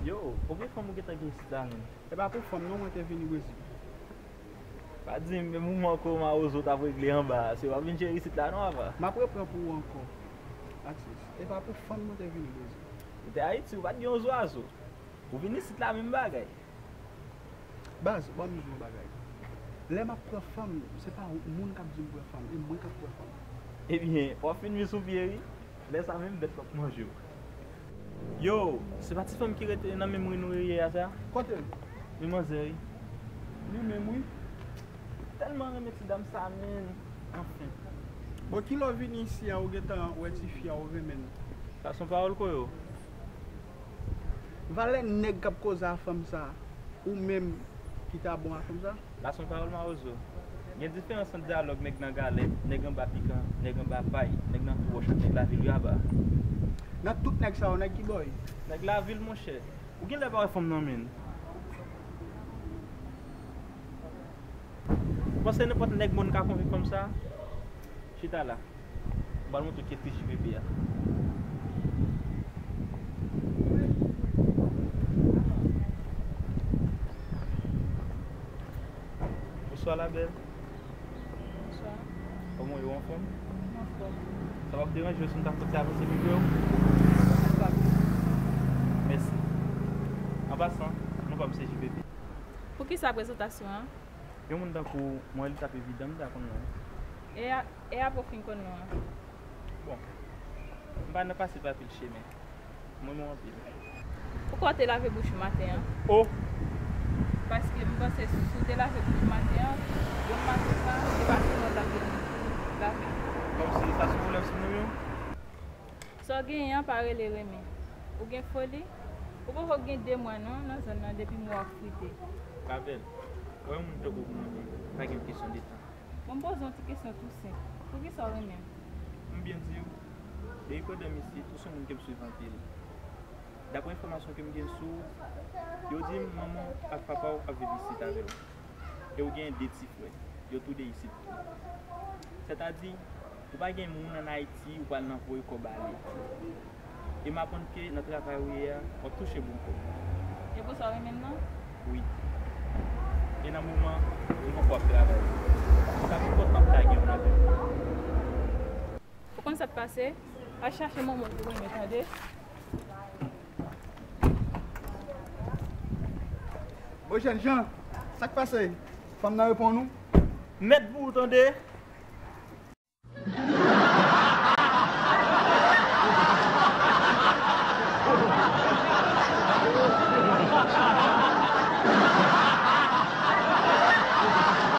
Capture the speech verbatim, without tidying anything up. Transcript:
Yo, konbyen fanm ou gentan gen isit la menm? E pa pou fanm non mwen te vini Brezil. Pa di m menm moman ke mawozo t ap regle anba a, se w ap vin jere isit la non apa? M ap repran pou ou ankò, atis. E pa pou fanm mwen te vini Brezil. Ou te Ayiti, ou pa t gen yon zwazo. Ou vin isit la menm bagay. Baz, ban m di w yon bagay. Lè m ap pran fanm, se pa moun k ap di m pran fanm, e mwen k ap pran fanm. Ebyen, w ap fin vin sou pye wi. Lè sa menm bèt p ap manje w. Yo, se pa ti fanm ki rete nan menm ri nou ye a sa? Kote l? Men manzè wi. Li menm wi. Tèlman renmen ti dam sa menm. Anfen. Bon, kilè w vini isi a, ou gentan wè tifi a, ou renmen l? Sa se yon pawòl koyo. Valè nèg k ap koze a fanm sa, ou menm ki ta bon a fanm sa? La se yon pawòl mawozo. Gen diferans ant dyalòg nèg nan galèt, nèg anba pikan, nèg anba pay, nèg nan twou wòch ak nèg lavil wi apa. Nan tout nèg sa yo, nèg ki bò w ye? Nèg lavil monchè. Ou genlè pa wè fanm nan menm. Ou panse nenpòt nèg mòn ka konvenk fanm sa? Chita la. M pral montre w kiyès ki J P P a. Bonswa la bèl. Bonswa. Kòman w ye, w anfòm? M anfòm. Sa p ap deranje w si m ta fouti avanse mikwo yo? Sa p ap. Mèsi. An pasan, non pa m se J P P. Poukisa prezantasyon an? Yon moun tankou w, mwen li t ap evidan m ta konn non w. E a, e apre w fin konn non an? Bon, m pa nan pase pa pil chemen. Mwen renmen w anpil. Poukisa w te lave bouch ou maten an? O! Paske m panse si w te lave bouch ou maten an, bon maten sa, se pa sèlman w t ap vin lave. Kòmsi sa se pwoblèm sou nou yo? Sa w genyen an pa rele renmen. Ou gen foli? Ou poko gen de mwa non nan zòn nan depi m wè w ap frite. Ravel, wè yon moun tankou w pou mwen menm, pa gen kesyon de tan. Bon, m poze w yon ti kesyon tou senp. Poukisa w renmen m? M byen di w, depi pandan m isit, ou se yon moun ke m swiv anpil. Daprè enfòmasyon ke m gen sou ou, yo di m manman w ak papa w ap viv isit avè w. E w gen de ti frè, yo toude isit tou. Sètadi, ou pa gen moun ann Ayiti ou pral nan voye kòb ale. E m aprann ke nan travay ou ye a, w ap touche bon kòb. E pou sa w renmen m nan? Wi. E nan moman, ou poko ap travay. Sa pi enpòtan m ta gen yon avè w. Ou konn sa k pase? Al chache manman w pou renmen, tande? Bon, jènjan, sa k pase? Fanm nan reponn ou? Mèt pou ou, tande!